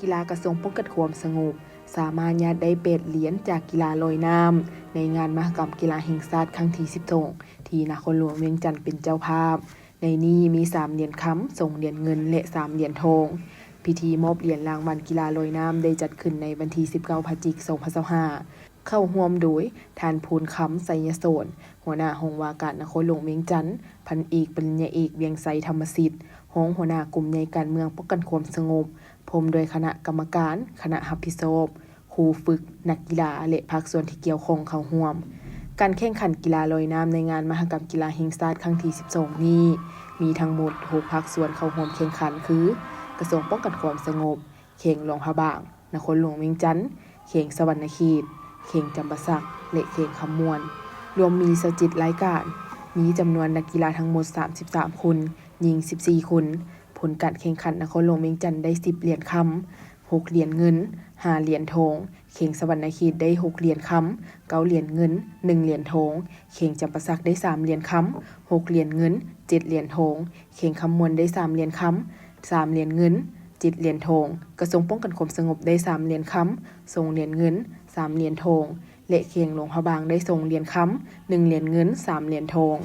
ກິລາກະຊວງປ້ອງກັນຄວາມສະຫງົບ ສາມາດຍາດໄດ້ແປດຫຼຽນຈາກກິລາລອຍນ້ຳ ໃນງານມະຫະກຳກິລາແຫ່ງຊາດຄັ້ງທີສິບສອງ ທີ່ນະຄອນຫຼວງວຽງຈັນເປັນເຈົ້າພາບ. ໃນນີ້ມີສາມຫຼຽນຄຳ, ສອງຫຼຽນເງິນ ແລະ ສາມຫຼຽນທອງ. ພິທີມອບຫຼຽນລາງວັນກິລາລອຍນ້ຳໄດ້ຈັດຂຶ້ນໃນວັນທີສິບເກົ້າ ພະຈິກ ສອງພັນຊາວຫ້າ ເຂົ້າຮ່ວມໂດຍ ທ່ານ ພູນຄຳ ໄຊຍະສອນ ຫົວໜ້າຫ້ອງວ່າການນະຄອນຫຼວງວຽງຈັນ, ພັນເອກ ປະລິນຍາເອກ ວຽງໄຊ ທຳມະສິດ ຮອງຫົວໜ້າກົມໃຫຍ່ການເມືອງປ້ອງກັນຄວາມສະຫງົບ ພ້ອມດ້ວຍຄະນະກຳມະການ, ຄະນະຮັບຜິດຊອບ, ຄູຝຶກ, ນັກກິລາ ແລະ ພາກສ່ວນທີ່ກ່ຽວຂ້ອງເຂົ້າຮ່ວມ. ການແຂ່ງຂັນກິລາລອຍນ້ຳໃນງານມະຫະກຳກິລາແຫ່ງຊາດຄັ້ງທີສິບສອງນີ້ ມີທັງໝົດຫົກພາກສ່ວນເຂົ້າຮ່ວມແຂ່ງຂັນ ຄື ກະຊວງປ້ອງກັນຄວາມສະຫງົບ, ແຂວງຫຼວງພະບາງ, ນະຄອນຫຼວງວຽງຈັນ, ແຂວງສະຫວັນນະເຂດ, ແຂວງຈຳປາສັກ ແລະ ແຂວງຄຳມ່ວນ, ລວມມີຊາວເຈັດລາຍການ, ມີຈຳນວນນັກກິລາທັງໝົດສາມສິບສາມຄົນ, ຍິງສິບສີ່ຄົນ. ຜົນການແຂ່ງຂັນ, ນະຄອນຫຼວງວຽງຈັນໄດ້ສິບຫຼຽນຄຳ, ຫົກຫຼຽນເງິນ, ຫ້າຫຼຽນທອງ, ແຂວງສະຫວັນນະເຂດໄດ້ຫົກຫຼຽນຄຳ, ເກົ້າຫຼຽນເງິນ, ໜຶ່ງຫຼຽນທອງ, ແຂວງຈຳປາສັກໄດ້ສາມຫຼຽນຄຳ, ຫົກຫຼຽນເງິນ, ເຈັດຫຼຽນທອງ, ແຂວງຄຳມ່ວນໄດ້ສາມຫຼຽນຄຳ, ສາມຫຼຽນເງິນ, ເຈັດຫຼຽນທອງ, ກະຊວງປ້ອງກັນຄວາມສະຫງົບໄດ້ສາມຫຼຽນຄຳ, ສອງຫຼຽນເງິນ, ສາມຫຼຽນທອງ ແລະ ແຂວງຫຼວງພະບາງໄດ້ສອງຫຼຽນຄຳ, ໜຶ່ງຫຼຽນເງິນ, ສາມຫຼຽນທອງ.